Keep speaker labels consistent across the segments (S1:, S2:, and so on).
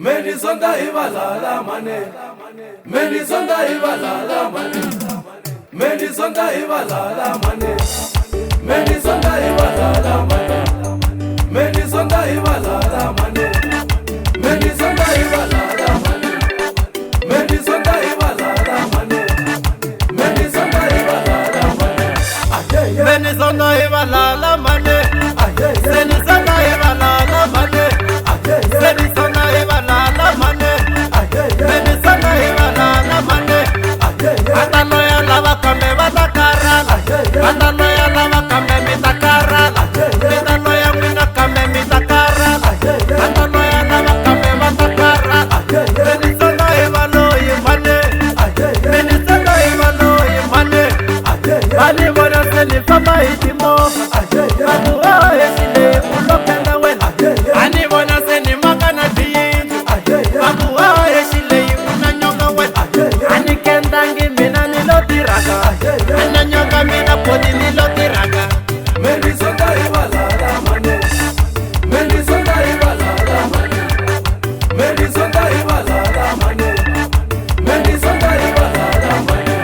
S1: Melizonda ivalala mane, Melizonda ivalala mane, Melizonda ivalala mane, Melizonda ivalala mane, Melizonda ivalala mane, Melizonda ivalala mane, Melizonda ivalala mane, Melizonda ivalala mane,
S2: Melizonda ivalala mane, Melizonda ivalala mane, Melizonda ivalala mane, Melizonda ivalala mane. Ataloya lava kambe va ta karhala, ataloya lava kambe mi ta karhala, mitaloya n'wina kambe mi ta karhala, ataloya lava kambe va ta karhala. Melizonda ivaloyi mane, Melizonda ivaloyi mane. Va ni vona se ni famba hi timovha, va ku oh hesile u lo phela wena. A ni vona se ni maka na tiyindlu, va ku oh hesile u na nyoka wena. A ni kendangi mina ni lo tirhaka, a na nyoka mina boti ni lo tirhaka.
S1: Melizonda ivalala mane, Melizonda ivalala mane, Melizonda ivalala mane, Melizonda ivalala mane,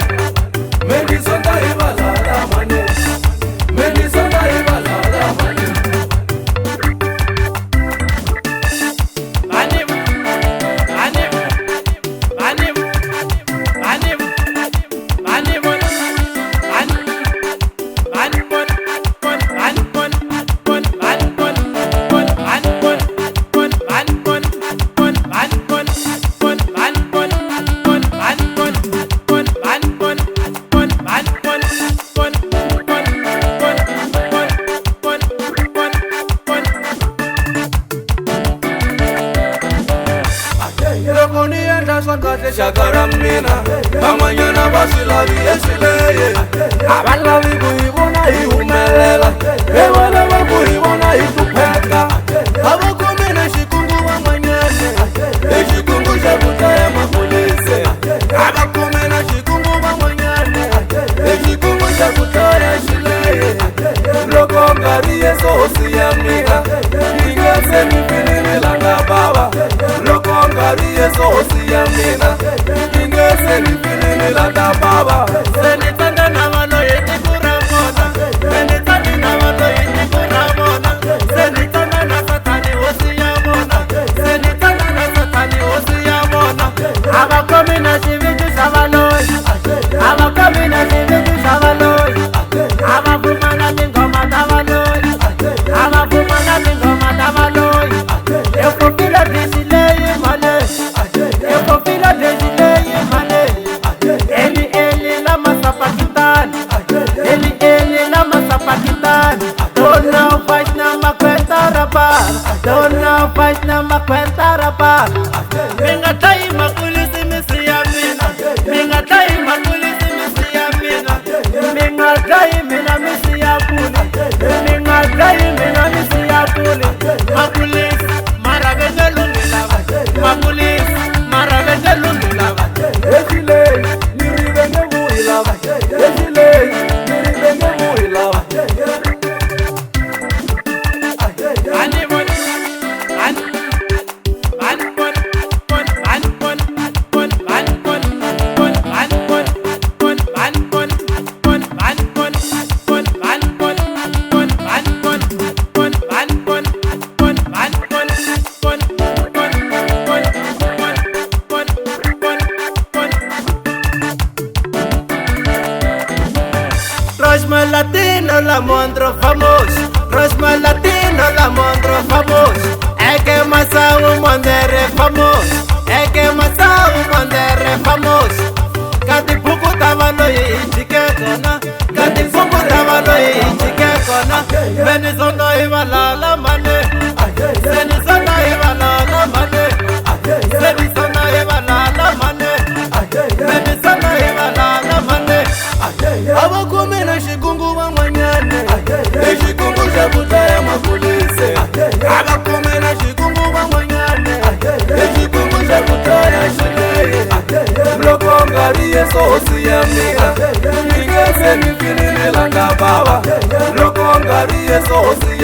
S1: Melizonda ivalala mane, Melizonda ivalala mane.
S2: Ani ani ani ani ani bon ani ani bon bon ani bon bon ani bon bon ani bon bon ani bon bon ani bon bon ani bon bon ani bon bon ani bon bon ani bon bon bon bon bon bon bon bon.
S1: Loko ni endla swa kahle xaka ra mina, van'wanyana va swi lavi eswileye, a va lavi ku hi vona hi humelela, hi va lava ku hi vona hi hlupheka. A va kumi na xikungu van'wanyana, i xikungu xa ku dlaya mapolisi. A va kumi na xikungu van'wanyana, i xikungu xa ku dlaya xileye. Loko nga ri Yesu hosi ya mina, ni nge se ni finelelanga bava. Loko nga ri Yesu hosi ya mina, ni nge se ni finelelanga bava.
S2: Se ni tsanda na valoyi tiko ra vona, se ni tsanda na valoyi tiko ra vona, se ni tsanda na Sathani hosi ya vona, se ni tsanda na Sathani hosi ya vona. A va khomi na xivindzi xa valoyi, a va khomi na xivindzi xa valoyi, a va fuma na tinghoma ta valoyi, a va fuma na tinghoma ta valoyi. I fofile bisi leyi mhani, i fofile bisi leyi mhani. Eli eli lama sapakitani, eli eli lama sapakitani. Dona vaina makwenta rapa, dona vaina makwenta rapa. Mi nga dlayi makulisi misi ya mina, mi nga dlayi makulisi misi ya mina, mi nga dlayi mina misi ya kule, mi nga dlayi mina misi ya kule. Makulisi mara ve nge lunghi lava, makulisi mara ve nge lunghi lava.
S1: Exilei ni ri ve nge vuyi lava, exilei ni ri ve nge vuyi lava.
S2: Ani bon ani ani bon bon ani bon bon ani bon bon ani bon bon ani bon bon ani bon bon ani bon bon ani bon bon ani bon bon ani bon bon bon bon bon bon bon bon. Rosma latino la mondro famoso, Rosma latino la mondro famoso. É que massa o mondere famoso, é que massa o mondere famoso. Katipuku tava loyi jike kona, katipuku tava loyi jike kona. Venezuela ivalala mane, Venezuela ivalala mane, Venezuela ivalala mane, Venezuela ivalala mane.
S1: A va kumi na xikungu van'wanyana, i xikungu xa ku dlaya mapolisi. A va kumi na xikungu van'wanyana, i xikungu xa ku dlaya xileye. Loko nga ri Yesu hosi ya mina, ni nge se ni finelelanga bava. Loko nga ri Yesu hosi